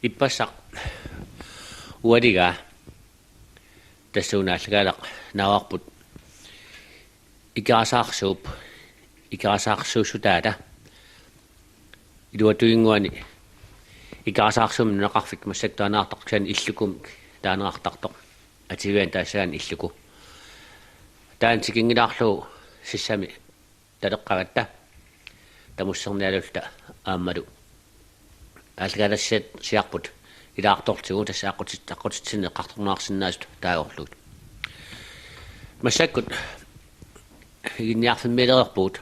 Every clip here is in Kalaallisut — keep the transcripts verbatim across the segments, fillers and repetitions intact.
Ippassaq ualigaa tassuuna allagaaleq naavarput Ikerasaarsuup, Ikerasaarsuussutaata iluatuinnguani Ikerasaarsuup nunaqarfik massakkut taaneqartartoq kisianni Illukumik taaneqartartoq, ativian taassagaanni Illuku. Taanna tikinngilaarlugu sissami taleqqagatta tamussernialulluta aammalu aallakaatitassiarput ilaartortigu tassa aqqutit-, aqqutitsinni eqqartorneqarsinnaasut taagorlugit. Massakkut Iginniarfimmiilereerpugut.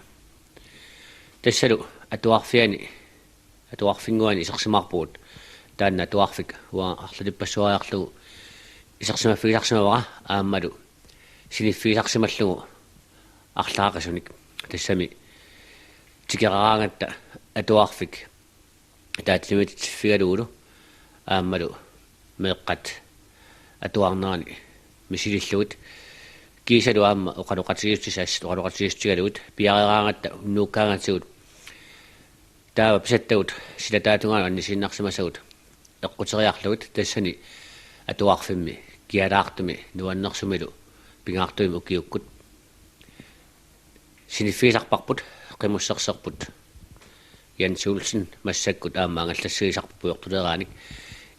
Tassalu atuarfiani, atuarfinnguani isersimaarpugut. Taanna atuarfik uanga arlalippassuariarlugu isersimaffigisarsimavara aammalu siniffigisarsimallugu arlaaqisunik. Tassami tikeraaraangatta atuarfik ataatsimiititsiffigalugulu aammalu meeqqat atuarnerani misilillugit kiisalu aamma oqaloqatigiissutissat oqaloqatigiissutigalugit piareeraangatta unnuukkaangatigut taava pisattagut silataatungaanut annissiinnarsimasagut eqquteriarlugit tassani atuarfimmi kialaartumi nuannersumilu pingaartumik ukiukkut. Siniffigisarparput, qimusserserput Jens Olsen, massakkut aamma angallassigisarput pujortuleeraanik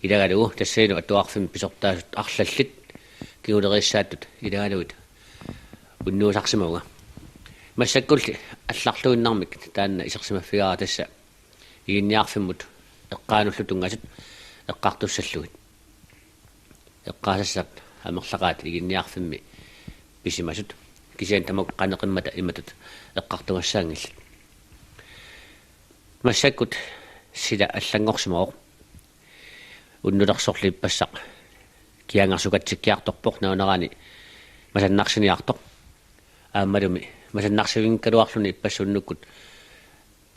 ilagalugu tassanilu atuarfimmi pisortaasut arlallit kinguleriissaattut ilagalugit unnuisarsimavunga. Massakkulli allarluinnarmik taanna isersimaffigaara tassa Iginniarfimmut eqqaanullu tunngasut eqqartussallugit. Eqqaasassat amerlaqaat Iginniarfimmi pisimasut, kisianni tamakku qanoq immata imatut eqqartugassaanngillat. Massakkut sila allanngorsimavoq. Unnulersorlu ippassaq kiangersukatsikkiartorpoq, nalunaarani masannarsiniartoq. Aammalumi masannarsivinngikkaluarluni ippassaq unnukkut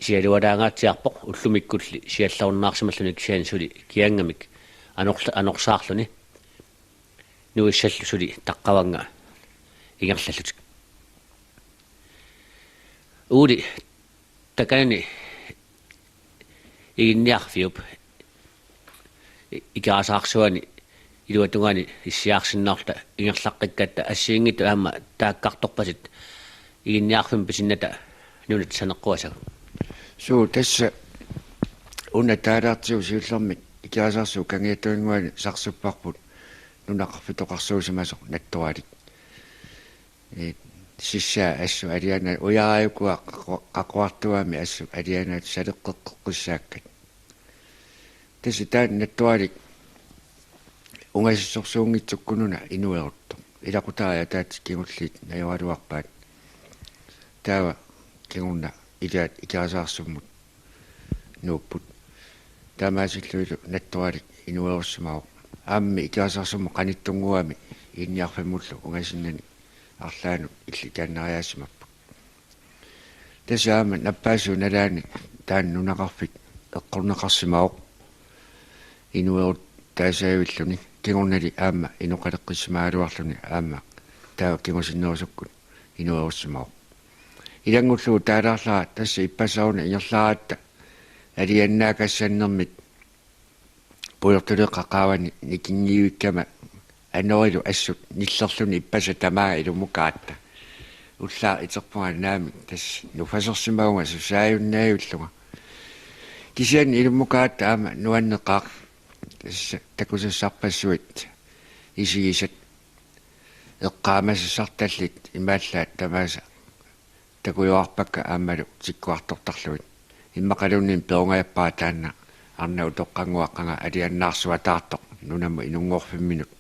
sialualaangaatsiarpoq, ullumikkulli siallerunnaarsimalluni kisianni suli kiangamik anorla-, anorsaarluni nuissallu suli taqqavannga ingerlallutik. Uuli takanani Iginniarfiup Ikerasaarsuani iluatungaani issiaarsinnarluta ingerlaqqikkatta assigiinngitsut aamma taakkartorpatit Iginniarfimmut pisinnata nunat saneqquasagut. Suu, tassa una taalaartigu siullermik Ikerasaarsuup kangiattuinnguani sarsupparput nunaqarfitoqarsuusimasoq Nattoralik. Ee, sissaa assut alianaa ujaraajuku aqo-, aqquartuami assut alianaat saleqqeqqissaakkat. Tassa taanna Nattoralik ungasissorsuunngitsukkununa inueruttoq. Ilaqutariit ataatsip kingulliit najoraluarpaat. Taava kingorna ilaat Ikerasaarsummut nuupput. Taamaasillunilu Nattoralik inuerussimavoq. Aamma Ikerasaarsummut qanittunnguami Iginniarfimmullu ungasinnani arlaannut illit taannariaassimapput. Tassa aamma nappaassuup nalaani taanna nunaqarfik eqqorneqarsimavoq. Inueruttaasavilluni kingornali aamma inoqaleqqissimagaluarluni aamma taava kingusinnerusukkut inuerussimavoq. Ilanngullugu taalaarlara tassa ippassaq una ingerlaratta alianaakassannermit pujortuleeqqap qaavani nikinngivikkama anorilu assut nillerluni ippassaq tamaanga ilummukaratta. Ullaaq iterpunga naamik tassa nufasersimavunga susaajunnaavillunga. Kisianni ilummukaratta aamma nuanneqaaq. Tassa takusassarpassuit isigisat eqqaamasassartallit imaallaat tamaasa takujuarpakka aammalu tikkuartortarlugit. Immaqaluunniit perungajappara taanna arnat utoqqannguaqqanga alianaarsuataartoq nunamut inunngorfimminut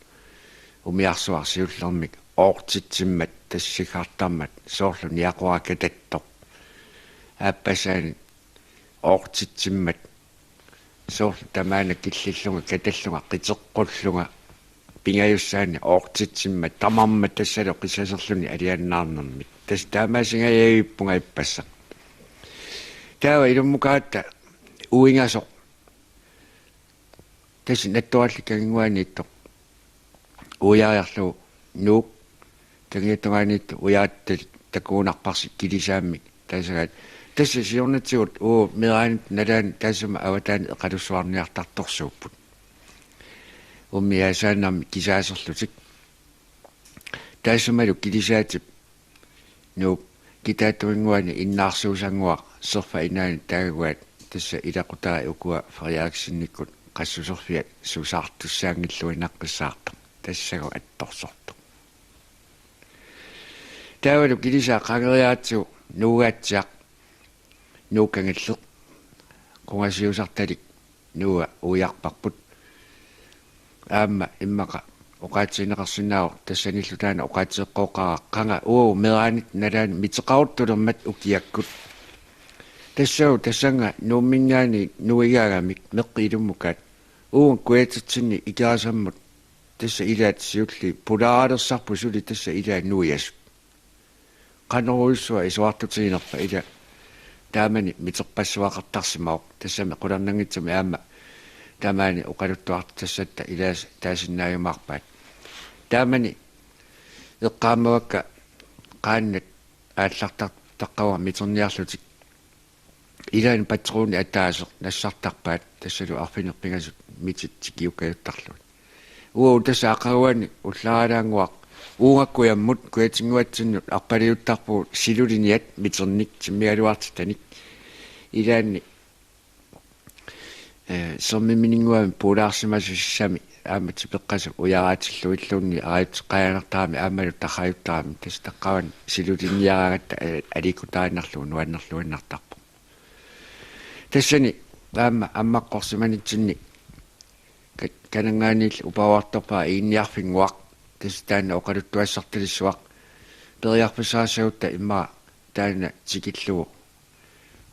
umiarsuaq siullermik oortitsimmat tassiggartarmat soorlu niaqora katattoq. Aappassaani oortitsimmat soorlu tamaana killillunga katallunga qiteqqullunga pingajussaani oortitsimmat tamarmik tassalu qissaserluni alianaarnermik. Tassa taamaasingajavippunga ippassaq. Taava ilummukaratta uingasoq. Tassa Nattoralik kanginnguaniittoq uiariarlugu Nuuk kangiatungaaniittoq uiattalik takugunarparsi kilisaammik taasagaat. Tassa siornatigut uagut meeraanitta nalaani taassuma avataani eqalussuarniartartorsuupput. umiaasaannarmik kisaaserlutik. Taassumalu kilisaatip Nuup Kitaattuminnguani innaarsuusannguaq Serfa Inaani taaguaat, tassa ilaqutariit ukua Frederiksenikkut qassuserfiat susaartussaanngilluinnaqqissaartoq, tassagu attorsortoq. Taavalu kilisaat qangeriaratsigu Nuugaatsiaq, Nuuk Kangilleq, qungasiusartalik Nuua uiarparput. Aamma immaqa oqaatsigineqarsinnaavoq, tassanillu taanna oqaatseqqooqaaq qanga uagut meeraanitta nalaani miteqaruttulermat ukiakkut. Tassagu tassannga Nuumminngaanniit nuigaagamik meqqit ilummukaat, uunga kujatitsinni Ikerasammut tassa ilaat siulliit pulaaralersarput suli tassa ilaat nuiasut. Qanorujussuaq isorartutiginerpa ila taamani miterpassuaqartarsimavoq, tassami qularnanngitsumik aamma tamaani oqaluttuartassatta ilaasa taasinnaajumaarpaat. Taamani eqqaamavakka qaannat aallartartaqqavara miterniarlutik. Ilaanni patroni ataaseq nassartarpaat, tassalu arfineq-pingasut mitit tikiukkajuttarlugit. Uagut tassa aqaguani ullaaralaannguaq uunga kujammut kujatinnguatsinnut arpaliuttarpugut siluliniat miternik timmigaluartitanik. Ilaanni, eh, sermimininnguamik pulaarsimasoq sissami aamma tipeqqasoq ujaraatillugilluunniit arajuteqqaannartarami aammalu tarrajuttarami, tassa taqqavani siluliniaraangatta, eh, aliikkutariinnarlugu nuannerluinnartarpoq. Tassani aamma ammaqqorsimanitsinni ka-, Kananngaanniilli uparuartorpara Iginniarfinnguaq, tassa taanna oqaluttuassartalissuaq. Periarfissarissagutta immaqa taanna tikillugu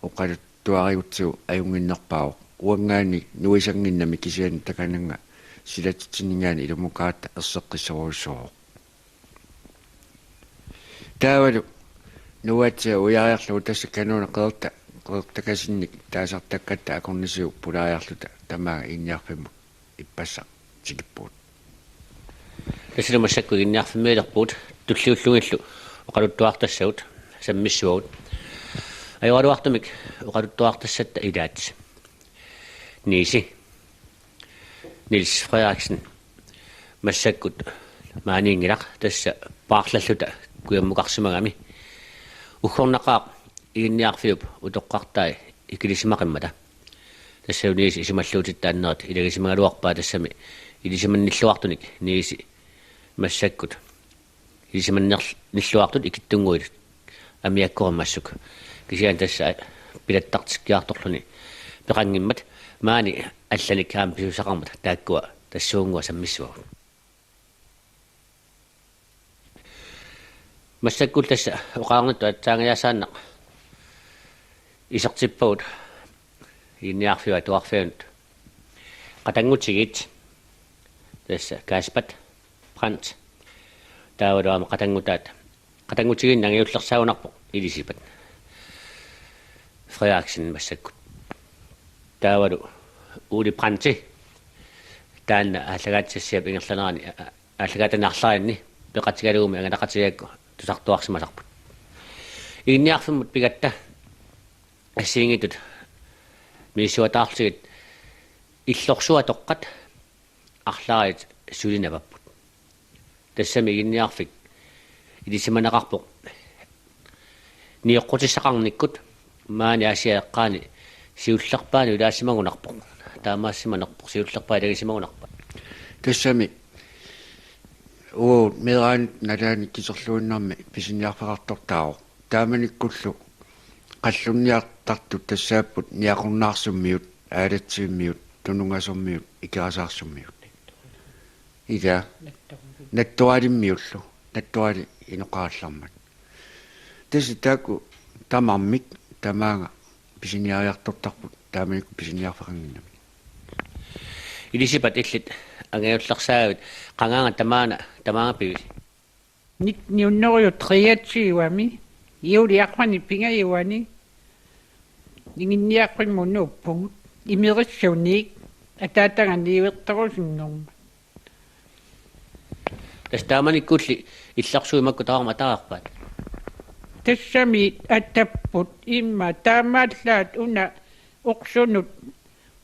oqaluttuarigutsigu ajunnginnerpaavoq. Uanngaanniit nuisannginnami, kisianni takanannga silatitsinninngaanniit ilummukaaratta erseqqissorujussuuvoq. Taavalu Nuugaatsiaq uiariarlugu tassa kanoona qeqerta-, qeqertakasinnik taasartakkatta akornisigut pulaariarluta tamaanga Iginniarfimmut ippassaq tikippugut. Tassalu massakkut Iginniarfimmiilerpugut, tulliullugillu oqaluttuartassagut sammissuagut. Ajoraluartumik oqaluttuartassatta ilaat Niisi, Niels Frederiksen, massakkut maaniinngilaq, tassa paarlalluta kujammukarsimagami. Uggornaqaaq Iginniarfiup utoqqartai ikilisimaqimmata. Tassalu Niisi isumalluutitta annerit ilagisimagaluarpaat, tassami ilisimannilluartunik Niisi massakkut ilisimanner-, nilluartut ikittunnguit amiakkorimmassuk. Kisianni tassa pilattartikkiartorluni peqanngimmat, maani allanik aamma pisussaqarmat taakkua tassuunngua sammissuagut. Massakkut tassa oqarnittut aatsaangajaassaannaq isertippagut Iginniarfiup atuarfianut qatanngutigiit, tassa Kaspat Brandt. Taavalu aamma qatanngutaat, qatanngutigiinneq angajullersaagunarpoq Ilisipat Frederiksen massakkut. Taavalu Ole Brandti, taanna aallakaatitassiap ingerlanerani, a-, a-, aallakaatitani arlalinni peqatigalugumi angalaqatigigakku tusartuarsimasarput. Iginniarfimmut pigatta assigiinngitsut misissuataarlutigit illorsuatoqqat arlaat suli napapput. Tassami Iginniarfik ilisimaneqarpoq nioqqutissaqarnikkut, maani Aasiaat eqqaani siullerpaanut ilaasimagunarpoq, taamaassimanerpoq, siullerpaap ilagisimagunarpaat. Tassami uagut meeraanitta nalaani kiserluinnarmi pisiniarfeqartortaavoq. Taamanikkullu qallunniartartut tassaapput Niaqornaarsummiut, Aalatsivimmiut, Tununngasormiut, Ikerasaarsummiut. Ila Nattoralimmiullu, Nattorali inoqarallarmat. Tassa taakku tamarmik tamaanga pisiniariartortarput, taamanikkut pisiniarfeqannginnamik. Ilisipat, illit angajullersaagavit, qangaanga tamaana, tamaanga pivisi? Nitten hundrede og treogtyve-mi juuliarfani pingajuani Iginniarfimmut nuuppugut, Imerissunik, ataataga niuertorusunnermat. Tassa taamanikkulli illersuit makku tamarmik atareerpaat? Tassami atapput, immaqa taamaallaat una Orsunut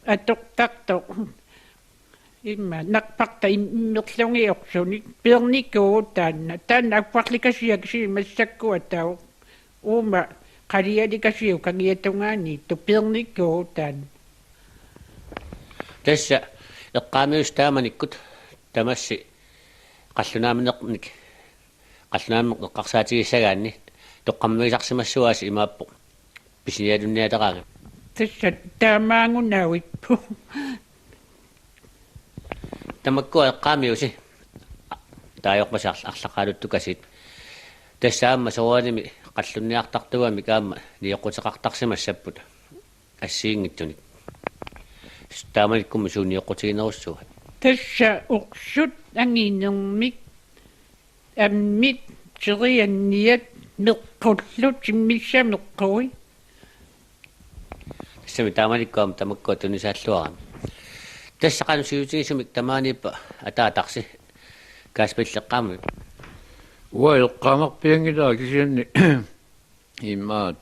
atortartoq Imma, narparta immerlungiorsunik, peernikuuvoq taanna. Taanna apparlikasiaq kisianni massakkut ataavoq. Uuma qalialikasiuvoq kangiatungaaniittoq, peernikuuvoq taanna. Tassa eqqaamiusi taamanikkut tamassi qallunaaminernik, qallunaamik eqqarsaatigissagaanni toqqammavisarsimassavaasi imaappoq pisinialunnialeraangat. Tassa taamaangunavippoq. Tamakkua eqqaamiusi taajoqqasi arl-, arlaqaaluttukasiit. Tassa aamma soorunami qallunniartartugamik aamma nioqquteqartarsimassapput assigiinngitsunik. Taamanikkummi suut nioqqutiginerussuat? Tassa orsut anginermik, ammit, terianniat, meqqullu, timmissameqqui. Tassami taamanikkut aamma tamakkua tunisaalluarami. Tassa qanoq sivisutigisumik tamaaniippa ataatarsi, Kasper, eqqaamavit? Uanga eqqaamarpianngilara kisianni immaqa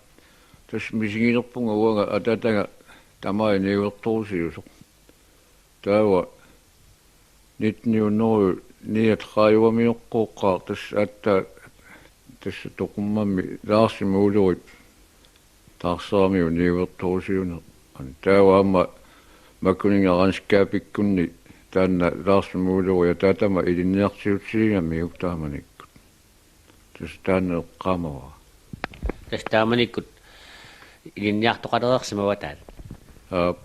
tassa misigilerpunga uanga ataataga tamaat niuertorusiusoq. Taava nitten hundrede niogtredivemioqqooqqaaq, tassa aatsaat tassa toqummammi Lars Møllerip taarseramiuk niuertorusiuneq. Taava aamma makkuninga regnskabikkunni taanna Lars Møller ataatama ilinniartiutigigamiuk taamanikkut. Tassa taanna eqqaamavara. Tassa taamanikkut ilinniartoqalereersimavaa taanna? Aap,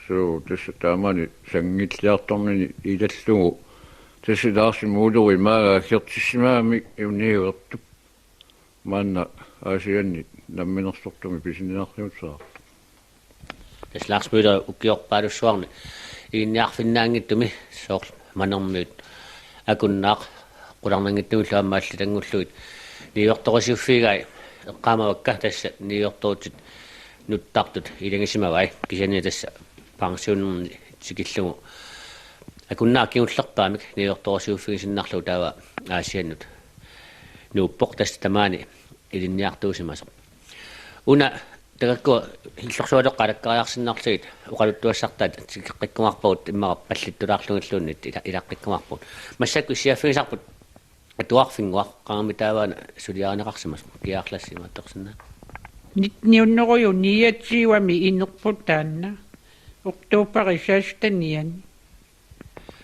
suu, tassa taamani sanngilliartornini ilallugu. Tassa Lars Møllerip maanga aggertissimagami niuertup. Maanna Aasianni namminersortumik pisiniarfiusaartoq. Tassa Lars Møller ukiorpaalussuarni ilinniarfinnaanngitsumi, soorlu Manermiut, Akunnaaq, qularnanngitsumillu aamma allatanngullugit niuertorusiuffigai eqqaamavakka, tassa niuertorutsit nuttartut ilagisimavai, kisianni tassa pensionerni tikillugu Akunnaaq kingullerpaamik niuertorusiuffigisinnarlugu taava Aasiannut nuuppoq, tassa tamaani ilinniartuusimasoq. Una taakkua illorsuatoqqat alakkariarsinnarlugit oqaluttuassartaat tikeqqikkumaarpagut immaqa pallittulaarlugilluunniit ila-, ilaqqikkumaarpagut. Massakkut issiaffigisarput atuarfinnguaq, qanga taavaana suliarineqarsimasoq, Kia Atlas imaattorsinnaa? Nitten hundrede niogtyvemi inerpoq taanna, oktoberip sekstenianni.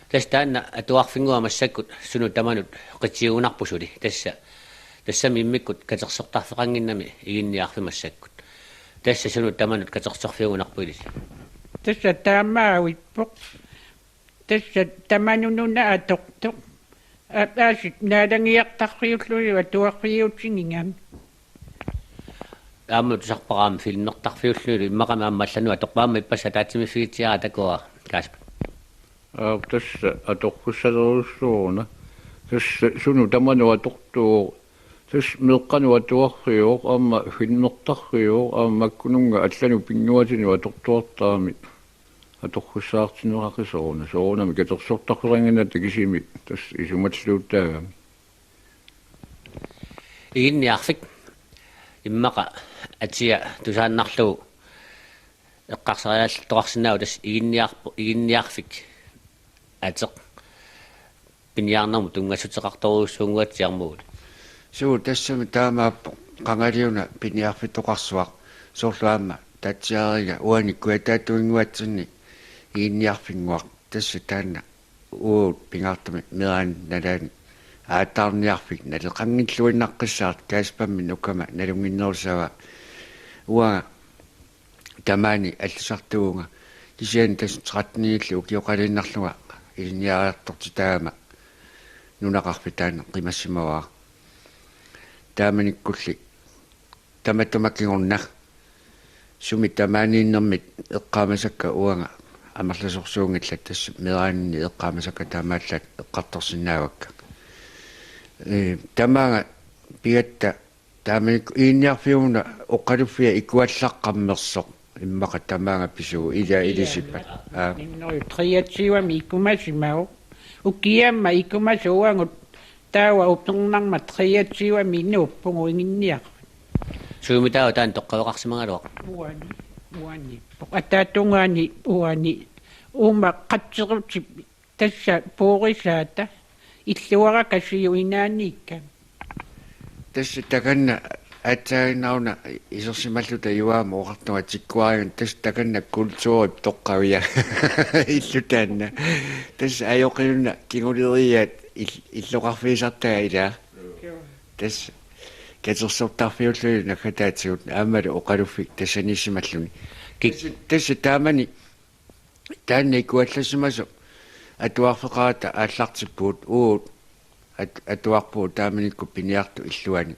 Tassa taanna atuarfinnguaq massakkut sunut tamanut qitiugunarpoq suli. Tassa, tassami immikkut katersortarfeqannginnami ilinniarfik massakkut. Tassa sunut tamanut katersorfiugunarpoq ilisi? Tassa taamaavippoq. Tassa tamanut una atortoq. A-, aasiit naalagiartarfiulluni atuarfiutigigami. Aamma tusarpara aamma filmertarfiullunilu, immaqami aamma allanut atorpoq, aamma ippassaq ataatsimiiffigitsiara, takuara, Kasper? Aap, tassa atorfissalerujussuuvoq una. Tassa sunut tamanut atortuuvoq. Tassa meeqqanut atuarfiuvoq, aamma filmertarfiuvoq, aamma makkununnga allanut pinnguatinut atortuartarami atorfissaartinneqaqisoq una. Soorunami katersortarfeqannginnatta kisimi tassa isumalluutaagami. Ilinniarfik. Immaqa atia tusaannarlugu eqqarsariallattoqarsinnaavoq, tassa ilinniarp-, ilinniarfik ateq piniarnermut tunngassuteqartorujussuunnguatsiarmugut. Suu, tassami taamaappoq, qangaliuna piniarfitoqarsuaq, soorlu aamma taatsiariga uani kujataatinnguatsinni ilinniarfinnguaq, tassa taanna uagut pingaartumik meeraanermi nalaani aataarniarfik naleqanngilluinnaqqissaartoq, Kaspermik nukama nalunnginnerussavat. Uanga tamaani allasartuuvunga, kisianni tassa tretteninik ukioqaliinnarlunga ilinniariartortitaagama nunaqarfik taanna qimassimavara. Taamanikkulli tamatuma kingorna sumi tamaaniinnermit eqqaamasakka uanga amerlasoorsuunngillat, tassa meeraaninni eqqaamasakka taamaallaat eqqartorsinnaavakka. Ee, tamaanga pigatta taamanikkut ilinniarfiup una oqaluffia ikuallaqqammersoq immaqa tamaanga pisuuvoq, ila ilisippat. Aa. Nitten hundrede treogtyvemi ikumasimavoq. Ukiamma ikumasoq uagut taava upernarmat treogtyvemi nuuppugut ilinniarfik. Suumi taava taanna toqqaveqarsimagaluaq? Uani, uani. Ataatungaani uani. Uuma qatserutip Tassa puurisaata illuarakasiu inaaniikka. Tassa takanna aatsaannguaq isersimalluta Juaamut oqartunga tikkuariun, tassa takanna kulturip toqqavia illu taanna. Tassa ajoqiuna kinguleriiaat il-, illoqarfigisartagaa ilaa. Tassa katersortarfiulluni naggataatigut aammalu oqaluffik tassaniissimalluni. Kik- Tassa, tassa taamani taanna ikuallassimasoq atuarfeqarata aallartippugut, uagut at-, atuarpugut taamanikkut piniartut illuanni.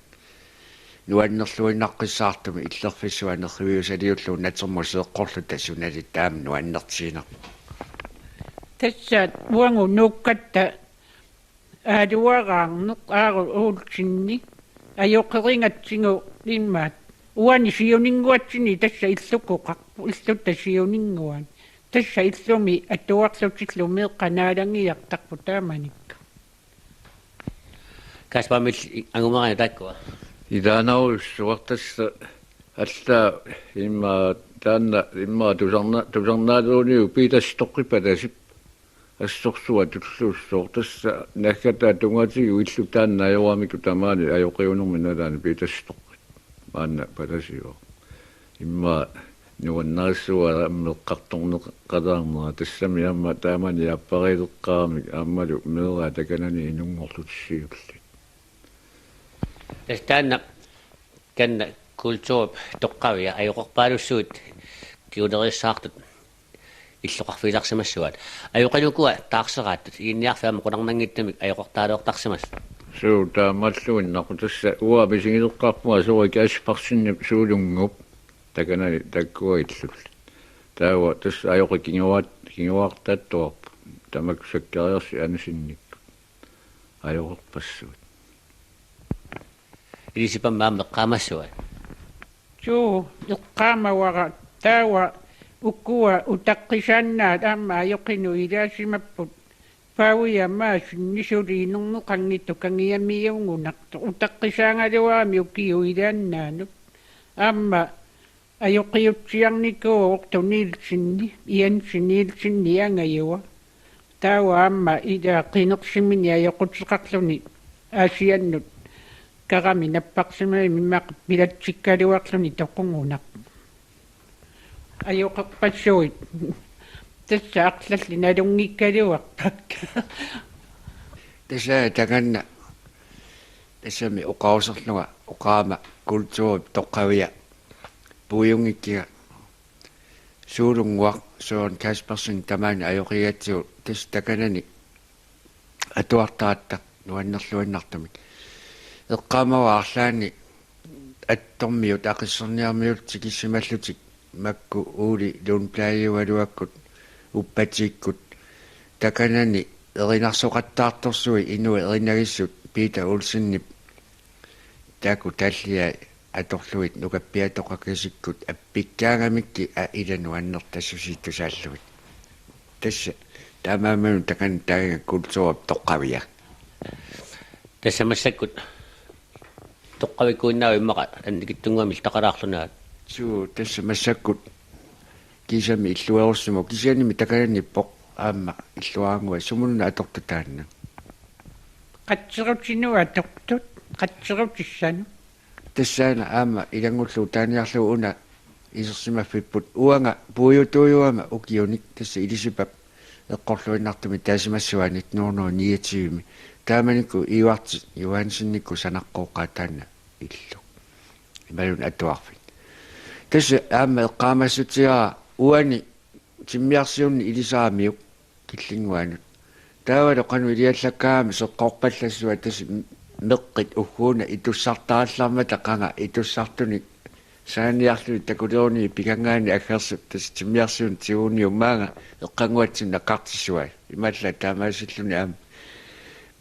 Nuannerluinnaqqissaartumik illerfissuaq nerriviusaliullugu natermut seeqqorluta sunali taama nuannertiinnarpoq. Tassa uagut nuukkatta aaluaraarneq Aaro Olsenip ajoqerigatsigu immaqa uani siuninnguatsinni tassa illukoqarpoq, illuta siuninnguani. Tassa illumi atuarlutillu meeqqat naalagiartarput taamanikkut. Kaspaamil angumeriaruk taakkua. Ilaanarujussuaq tassa allaat immaqa taanna immaqa tusarna-, tusarnaaleruniuk Piitasi Toqqip palasip assorsuaq tulluussooq, tassa naggataatigut tungaatigut illu taanna ajoramikku tamaani ajoqiunermi nalaani Piitasi Toqqip maanna palasivoq. Immaqa nuannarissuaq aamma eqqartorneqalaarnera, tassami aamma taamani aappariileqqaaramik aammalu meeraat takanani inunngorlutik siulliit. Tassa taanna kanna kulturip toqqavia ajoqerpaalussuit kinguleriissaartut illoqarfigisarsimassuaat. Ajoqinukua taarseraatut Iginniarfiup aamma qularnanngitsumik ajoqertaalertarsimasoq. Suu, taamaalluinnarpoq, tassa uanga misigileqqaarpunga Soorik Aspersenip Suulungup takanani taakkua illullu. Taava tassa ajoqi kinguaat-, kinguaartaattuarpoq tamakku Sakkariarsi Andersenikkut ajoqerpassuit. Ilisipammi aamma eqqaamassuat. Suu, eqqaamavara taava ukua utaqqisaannaat aamma ajoqinut ilaasimapput. Paavia Madsenip suli inerneqanngitsoq kangiamiugunartoq. Utaqqisaagaluarami ukiup ilaannaanut. Aamma ajoqiutsiarnikuuvoq Otto Nielsenip, Jensi Nielsenip angajua. Taava aamma ila qinersimini ajoquteqarluni Aasiannut karami napparsimavimmi immaqa pilatsikkaluarluni toqugunarpoq. Ajoqerpassuit. Tassa arlallit nalunngikkaluarpakka. Tassa takanna. Tassami oqaruserlunga oqarama kulturip toqqavia puigunngikkiga Suulunguaq Søren Kaspersen tamaani ajoqigatsigu, tassa takanani atuartaratta nuannerluinnartumik. Eqqaamavara arlaanni Attormiut Aqisserniarmiut tikissimallutik makku Ole Lundbladiugaluakkut Uppatiikkut takanani erinarsoqattaartorsuit inuit erinagissut Peter Olsenip taakku taalliai atorlugit nukappiatoqakasikkut appikkaangamikkit aa ila nuannertassusiit tusaallugit. Tassa taamaammat takanna taagiga kulturip toqqavia. Tassa massakkut toqqavikkuinnaavoq immaqa annikitsunnguamik illoqarfigilaarluni. Suu, tassa massakkut kiisami illuerussimavoq, kisiannimi takananiippoq aamma illuarannguaq, sumut atortut taanna. Qatserutinut atortut, qatserutissanut. Tassaana aamma ilanngullugu taaniarlugu una isersimaffipput, uanga puiutuujugama ukiunik, tassa Ilisipap eqqorluinnartumik taasimassuaani nitten hundrede og niogtyve-mi. Taamanikkut Ivarti Johansenikkut sanaqqooqaat taanna illu. Imaluunniit atuarfik. Tassa aamma eqqaamassutigaara uani timmiarsiunni ilisaramiuk killinnguanut. Taavalu qanoq iliallakkaangami seqqorpallassuaq, tassa meqqit ugguuna itussartarallarmata qanga itussartunik saaniarluni takuleruni pikanngaanniit aggersut, tassa timmiarsiunni tiguniummaanga eqqannguatsinni naqqartissuai. Imaallaat taamaasilluni aamma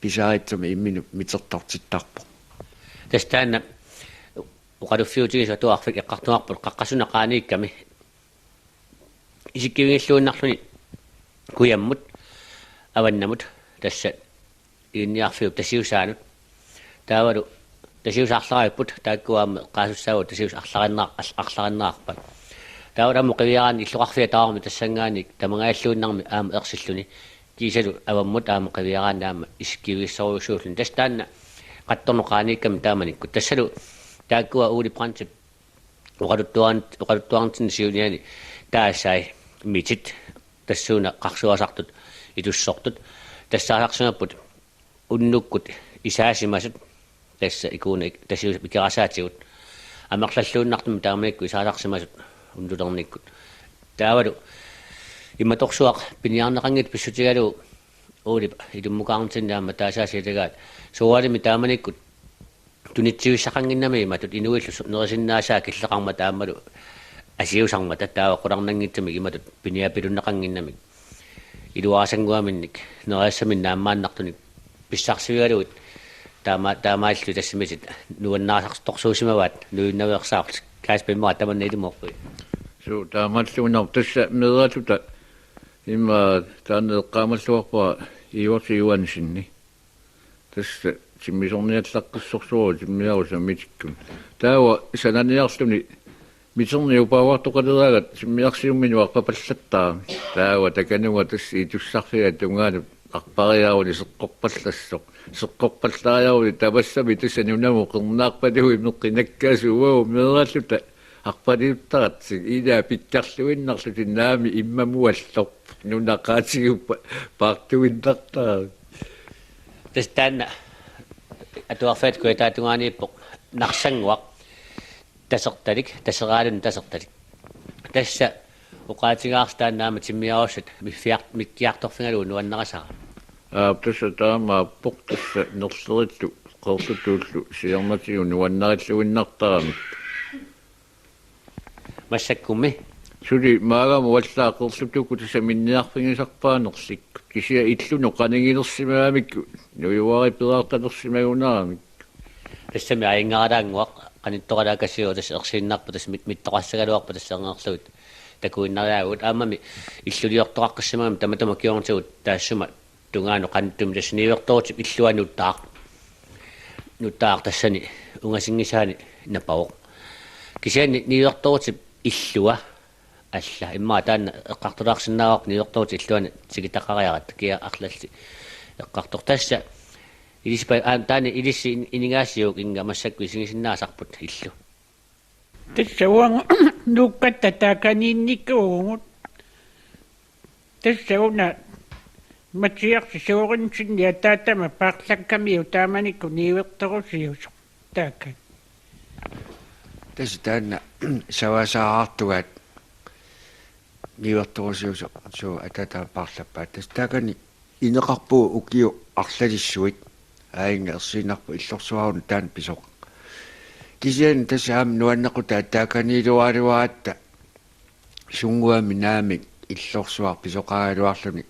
pisaritsumik imminut mitertortittarpoq. Tassa taanna oqaluffiutigisoq atuarfik eqqartugarput qaqqasunaqaaniikkami isikkivigilluinnarluni kujammut avannamut, tassa Iginniarfiup Tasiusaanut. Taavalu Tasiusaq arlariupput, taakkua aamma eqqaasussaavagut Tasiusaq arlarinnar-, al-, arlarinnerarpat. Taavalu aamma qiviaraanni illoqarfiat tamarmik tassanngaanniit tamangajalluinnarmik aamma ersilluni Kiisalu avammut aamma qiviaraanni aamma isikkivigissorujussuulluni. Tassa taanna qattorneq qaaniikkami taamanikkut. Tassalu taakkua Ole Brandtip oqaluttuarn-, oqaluttuarnitsinni siuniani taasai mitit tassuuna qarsuasartut itussortut. Tassaasarsimapput unnukkut isaasimasut tassa ikuuna ik-, tassa ikerasaatigut. Amerlalluinnartumik taamanikkut isaasarsimasut unnulernikkut. Taavalu imatorsuaq piniarneqanngitsoq pissutigalugu Ole ilummukaarnitsinni aamma taasaasiatagaat. Soorunami taamanikkut tunitsivissaqannginnami imatut inuillu su-, nerisinnaasaat killeqarmata aammalu asiusarmata taava qularnanngitsumik imatut piniapilunneqannginnamik. Iluarisannguaminnik, neriassaminnik naammaannartunik pissarsivigalugit taama-, taamaallu tassamitit nuannarisartorsuusimavaat nujunnaveersaarlutik. Kasper, immaqa tamanna ilumoorpit? Suu, taamaalluinnarpoq tassa meeraalluta immaqa taanna eqqaamalluarpara Iverti Johansenip. Tassa timmisarniallaqqissorsuuvoq timmiarusaq mitikkut. Taava sananiarluni miternik upaavartoqaleraangat timmiarsiumminut arpapallattaarami. Taava takanunga tassa itussarfiga tungaanut arpariaruni seqqorpallassoq. Seqqorpallaariaruni tamassami tassa nunamut qernaarpalui meqqinakkaasut uagut meeraalluta arpaliuttaratsigu ilaa pikkarluinnarlutik naamik immamualloq nunaqaatiguppa paartuinnartarami. Tassa taanna atuarfiata kujataatungaaniippoq Narsannguaq Tasertalik, Taseraalunnik Tasertalik. Tassa oqaatigaarsi taanna aamma timmiarussat miffiar-, mikkiartorfigalugu nuannarisara. Aap, tassa taamaappoq, tassa nerlerillu qeerlutuullu siornatigut nuannarilluinnartaramik. Massakkummi? Suli maagama uallaaq qeerlutuukkut tassa minniarfigisarpaanersikkut. Kisianni illunut qanigilersimagamikku nujuariperaartalersimagunaramik. Tassami aajunngaraannguaq qanittuaraakasiu tassa ersiinnarpoq tassa mit-, mittoqassagaluarpoq tassa ernerlugit takuinnariaagut aammami illuliortoqaqqissimagami tamatuma kingornatigut taassuma tungaanut qanittumi tassa niuertorutip illua nuttaaq. Nuttaaq tassani ungasinngisaani napavoq. Kisianni niuertorutip illua alla. Immaqa taanna eqqartulaarsinnaavarput niuertorutip illuani tikitaqariaratta kia arlallit eqqartoq. Tassa ilissi pa-, aa, taanna ilissi in-, iningaasiuk innga massakkut isigisinnaasarput illu. Tassa uanga nuukkatta taakaniinnikuuvugut. Tassa una Mattiarsi Sørensen ataatama paarlakkamiuk taamanikkut niuertorusiusoq taakani. Tassa taanna savaasaartugaat niuertorusiusoq suu ataatama paarlappaa. Tassa taakani ineqarpugut ukiut arlalissuit. Aajunga ersiinnarpoq illorsuaruna taanna pisoq. Kisianni tassa aamma nuannequtaa taakaniiluaraluaratta sunnguami naamik illorsuaq pisoqaagaluarluni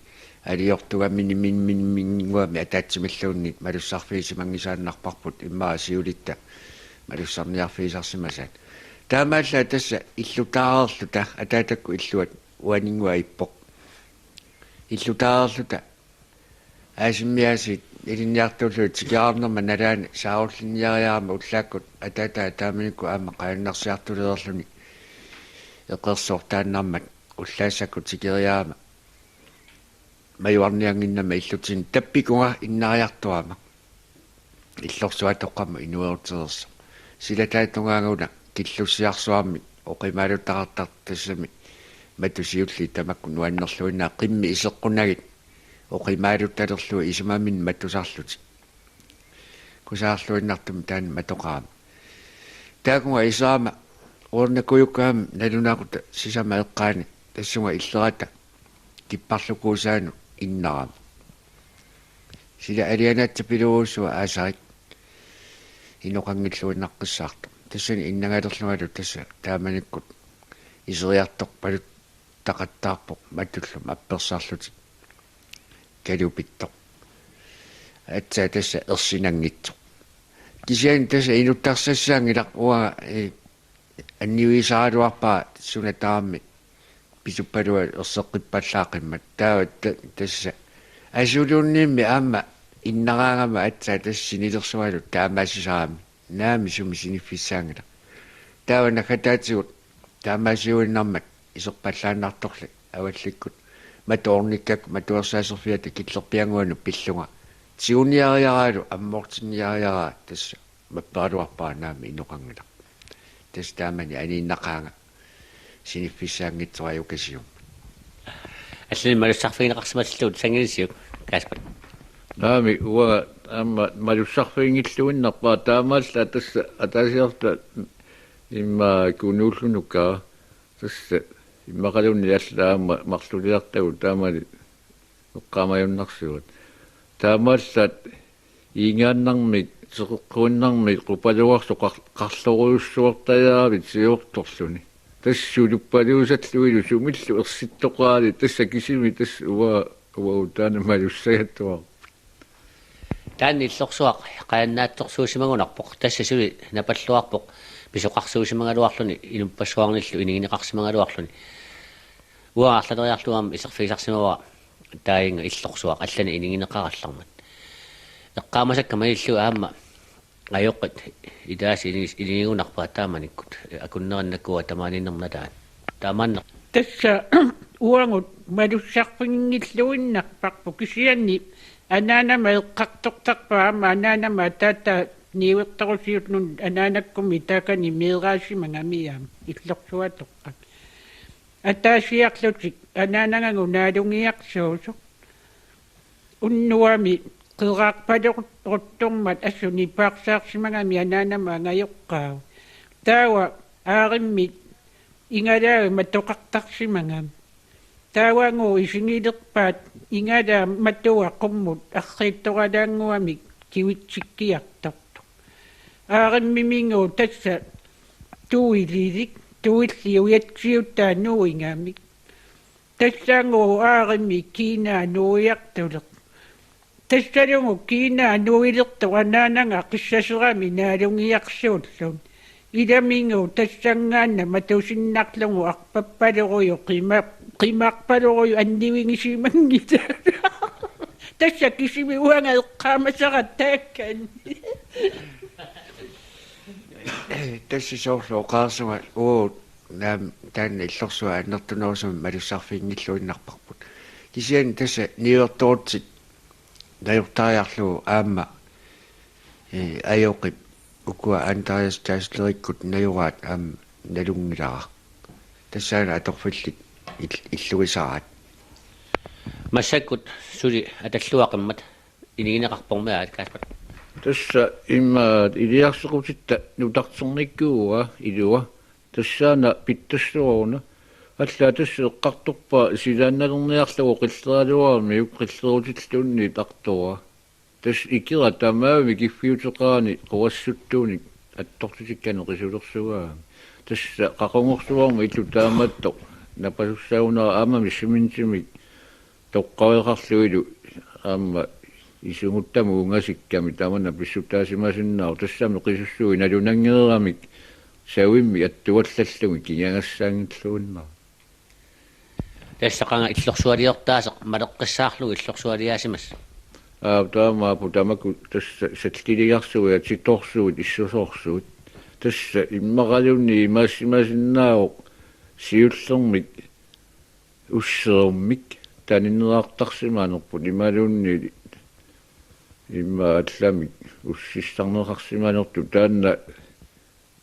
aliortugamini min min minnguami ataatsimilluunniit malussarfigisimanngisaannarparput immaqa siulitta malussarniarfigisarsimasaat. Taamaallaat tassa illutaareerluta ataatakkut illuat uaninnguaq ippoq. Illutaareerluta aasimmiaasiit ilinniartuullugit tikeraarnerma nalaani saarullinniariarama ullaakkut ataataa taamanikkut aamma qajunnarsiartulereerluni eqeersoortaannarmat ullaassakkut tikeriarama majuarniannginnama illutsinni tappikunga innariartorama illorsuatoqqamut inuerutereersoq. Silataata tungaanut killussiarsuarmik oqimaaluttaqartartoq tassami matusiulli tamakku nuannerluinnaat qimmit iseqqunagit oqimaaluttalerlugit isumaminnik matusarlutik. Kusaarluinnartumik taanna matoqarama. Taakunga iserama uernakujukkaam nalunaaqutaq sisamat eqqaanni tassunga illerata kipparlukuusaanut innarama. Sila alianaatsapiluusua aasarit inoqanngilluinnaqqissaartoq. Tassani innangalerlungalu tassa taamanikkut iseriartorpaluttaqattaarpoq matullumi appersarlutik kalupittoq. Aatsaat tassa ersinanngitsoq. Kisianni tassa inuttarsassaanngilaq uanga, eh, anniuisaraluarpara suna tamarmi pisuppaluat erseqqippallaaqimmat. Taava ta-, tassa asuluunniimmi aamma innaraangama aatsaat tassa sinilersungalu taamaasisarami. Naamik sumi siniffissaanngilaq. Taava naggataatigut taamaasiuinnarmat iserpallaannartorli avallikkut matuornikkakku matuersaaserfiata killerpiannguanut pillunga tiguniariaraalu ammoortinniariaraa tassa mapperaluarpara naamik inoqanngilaq. Tassa taamani aniinnaqaanga siniffissaanngitsoq ajukasiummat. Allanik malussarfigineqarsimatillugu sanngilissi Kasper. Naamik uanga aamma malussarfiginngilluinnarpara taamaallaat tassa ataasiarluta immaqa Kunuullunukkaa tassa immaqaluunniit allaat aamma marluliartagut taamani eqqaamajunnarsivat. Taamaallaat iingaannarmik, teqeqquinnarmik, qupaluarsoq qar-, qarlorujussuartariaravit siortorluni. Tassa suluppaluusallugulu sumillu ersittoqarali tassa kisimi tassa uanga, uanga taanna malussagatuarput. Taanna illorsuaq qajannaatsorsuusimagunarpoq, tassa suli napalluarpoq pisoqarsuusimagaluarluni inuppassuarnillu inigineqarsimagaluarluni. Uanga arlaleriarlugu aamma iserfigisarsimavara taainga illorsuaq allanik inigineqarallarmat. Eqqaamasakka malillugu aamma ajoqit ilaasa iligis-, iligigunarpaat taamanikkut akunnerinnakkut tamaaniinnerma nalaani. Taamaanneq. Tassa uagut malussarfiginngilluinnarparput kisianni anaanama eqqartortarpaa aamma anaanama ataata niuertorusiulluni anaanakkummi taakani meeraasimagami aamma illorsuatoqqat. Ataasiarlutik anaanangagut naalungiarsuusoq. Unnuami qerarpaleruttormat assut nipaarsaarsimagami anaanama angajoqqaavoq. Taava aarimmik ingalaavi matoqartarsimagami. Taavagooq isigilerpaat ingalaa matua qummut arriitsoralaannguamik kivitsikkiartortoq. Aarimmimigooq tassa tuililik, tuilliup ujatsiutaa nuigamik. Tassagooq aarimmik kiinaa nuiartuleq. Tassalugu kiinaa nuilertoq anaanaga qissaserami naalungiarsuulluni. Ilamigooq tassanngaannaq matusinnarlugu arpappaleruju qima-, qimarpaleruju annivigisimanngisaa. Tassa kisimi uanga eqqaamasara taakani. Tassa soorlu oqarsunga uu naam taanna illorsuaq annertunerusumik malussarfiginngilluinnarparput. Kisianni tassa niuertorutsit najortariarlugu aamma, ee, ajoqip ukua Andreas Taaslerikkut najoraat aamma nalunngilara. Tassaana atorfillit il-, illugisaraat. Massakkut suli atalluaqimmat inigineqarpormi aat Kasper. Tassa immaqa iliarsequtitta nutarternikkuua ilua. Tassaana pittassuaruna. Allaat tassa eqqartorpaa silaannalerniarlugu qilleraluaramiuk qillerutilluunniit artoraa. Tassa ikera tamaavimmi kiffiuteqarani quassuttuunik attortitikkanik qisulersugaagami. Tassa qaqugorsuarmik illu taamaattoq napasussaagunara aammami cementimik toqqaveqarlunilu aamma isuguttamut ungasikkami tamanna pissutaasimasinnaavoq tassami qisussuit nalunanngereeramik savimmik attuallallugit kingagassaanngilluinnarput. Tassa qanga illorsualiortaaseq maleqqissaarlugu illorsualiaasimasoq. Aa, taamaappoq tamakku tassa salliligarsuit, atitorsuit, issusoorsuit. Tassa immaqaluunniit imaassimasinnaavoq siullermik usserummik tanineqartarsimanerput imaluunniit immaqa allamik ussissarneqarsimanertut taanna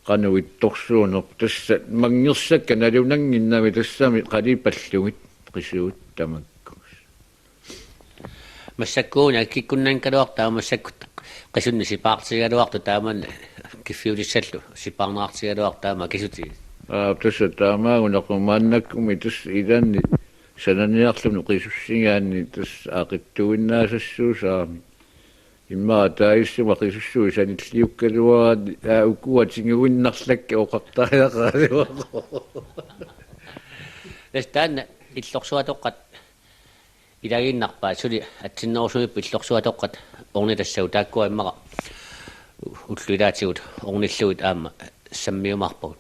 qanoq ittorsuunerput tassa manngersakka nalunannginnami tassami qalipallugit qisuit tamakku. Massakkuuna kikkunnanngikkaluartoq taama massakkut qisunnik sipaartigigaluartoq taamani kiffiutissallu sipaarneqartigigaluartoq taama kisutigit. Aa, tassa taamaagunarpoq maannakkumi tassa ilaanni sananiarluni qisussigaanni tassa aqitsuinnaasassuusarami. Immaqa taissuma qisussuit sanilliukkaluaraanni aa ukua tiguinnarlakka oqartariaqaraluarpoq. Tassa taanna illorsuatoqqat ilagiinnarpaat suli atsinnerusumiipput illorsuatoqqat ornitassagut taakkua immaqa ullut ilaatigut ornillugit aamma sammiumaarpagut.